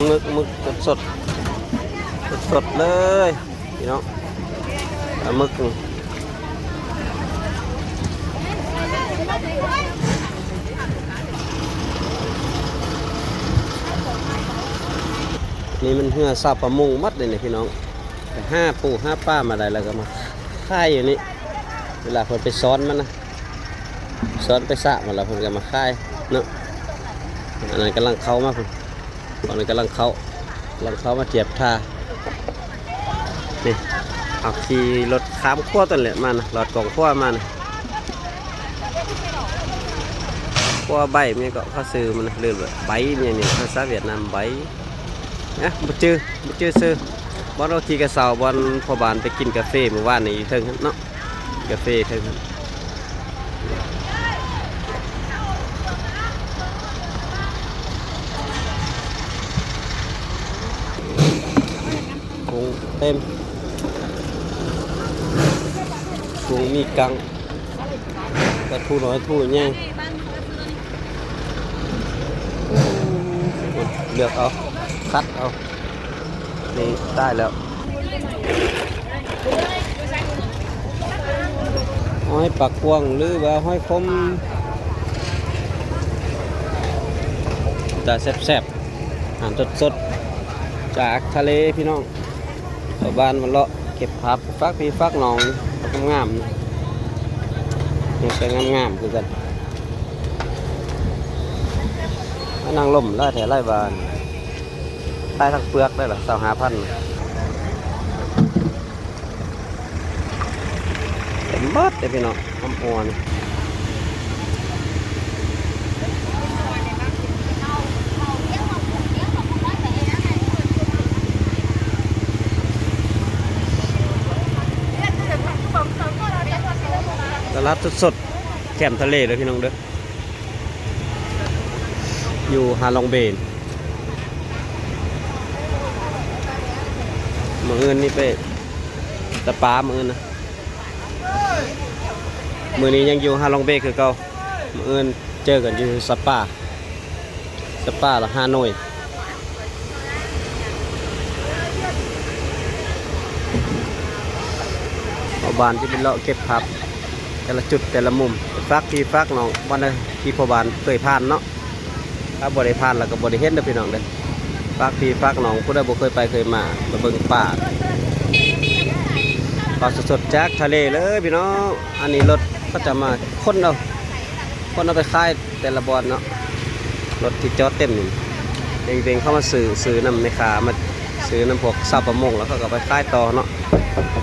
ໝຶກ ໝຶກສົດໆ ສົດໆ ເລີຍພີ່ນ້ອງ ປາໝຶກ ນີ້ມັນເຮືອຊາວປະມົງໝົດເດ້ນີ້ພີ່ນ້ອງ ໄປຫາປູຫາປາມາໄດ້ ແລ້ວກໍມາຂາຍຢູ່ນີ້ ເວລາເພິ່ນໄປຊ້ອນມັນນະ ຊ້ອນໄປສະມັນ ແລ້ວເພິ່ນກໍມາຂາຍເນາະ ອັນນັ້ນກຳລັງເຂົ້າມາພຸ້ນ ຕອນນີ້ກຳລັງເຂົ້າ ກຳລັງເຂົ້າມາທຽບທ່າ ນີ້ ເຮົາຂີ່ລົດຂ້າມຂົວຕົວນີ້ແຫຼະມານະ ລອດກອງຂົວມານະ ຂົວໃບ ແມ່ນກໍເຂົາຊື່ມັນນະ ລືມແລ້ວ ໃບຫຍັງນີ້ ພາສາຫວຽດນາມ ໃບ ນະ ບໍ່ຈື່ ບໍ່ຈື່ຊື່ ບ່ອນເຮົາຂີ່ກະເຊົາ ບ່ອນພໍ່ບ້ານໄປກິນກາເຟມື້ວານນີ້ຢູ່ເທິງຫັ້ນເນາະ ກາເຟເທິງຫັ້ນ ຖົງເຕັມ ຖົງມີກັງ ປາທູນ້ອຍທູໃຫຍ່ ເລືອກເອົາ ຄັດເອົາ ນີ້ໄດ້ແລ້ວ ຫອຍປາກກວ້າງ ຫຼືວ່າຫອຍຂົມ ຕາແຊບໆ ອາຫານສົດໆ ຈາກທະເລພີ່ນ້ອງ ຊາວບ້ານມາເລາະເກັບຜັກ ຝາກພີ່ຝາກນ້ອງ ຜັກງາມໆ ຍັງແຕ່ງາມໆຄືກັນ ມານັ່ງລົມຫຼາຍແທ້ຫຼາຍວ່າ ຂາຍທັງເປືອກໄດ້ລະ ຊາວຫ້າພັນ ເຕັມເບິດເດ້ພີ່ນ້ອງ ຄຳອວນ ຕະຫຼາດສົດໆ ແຄມທະເລເດີພີ່ນ້ອງເດີ ຢູ່ຮາລອງເບ ມື້ອື່ນນີ້ໄປສະປາ ມື້ອື່ນນະ ມື້ນີ້ຍັງຢູ່ຮາລອງເບຄືເກົ່າ ມື້ອື່ນເຈີກັນຢູ່ສະປາ ສະປາລະຫ້າໜ່ວຍ ຊາວບ້ານທີ່ໄປເລາະເກັບຜັກ ແຕ່ລະຈຸດແຕ່ລະມຸມ ໄປຝາກພີ່ຝາກນ້ອງ ບ່ອນໃດທີ່ພໍ່ບ້ານເຄີຍຜ່ານເນາະ ຖ້າບໍ່ໄດ້ຜ່ານແລ້ວກໍບໍ່ໄດ້ເຫັນເດີພີ່ນ້ອງເດີ ຝາກພີ່ຝາກນ້ອງ ຜູ້ໃດບໍ່ເຄີຍໄປເຄີຍມາ ມາເບິ່ງປ່າ ປາສົດໆ ຈາກທະເລເລີຍພີ່ນ້ອງ ອັນນີ້ລົດເຂົາຈະມາຂົນເອົາ ຄົນເອົາໄປຂາຍແຕ່ລະບ່ອນເນາະ ລົດທີ່ຈອດເຕັມນີ້ ເວັງໆ ເຂົ້າມາຊື້ ຊື້ນຳແມ່ຄ້າ ມາຊື້ນຳພວກຊາວປະມົງ ແລ້ວເຂົາກໍໄປຂາຍຕໍ່ເນາະ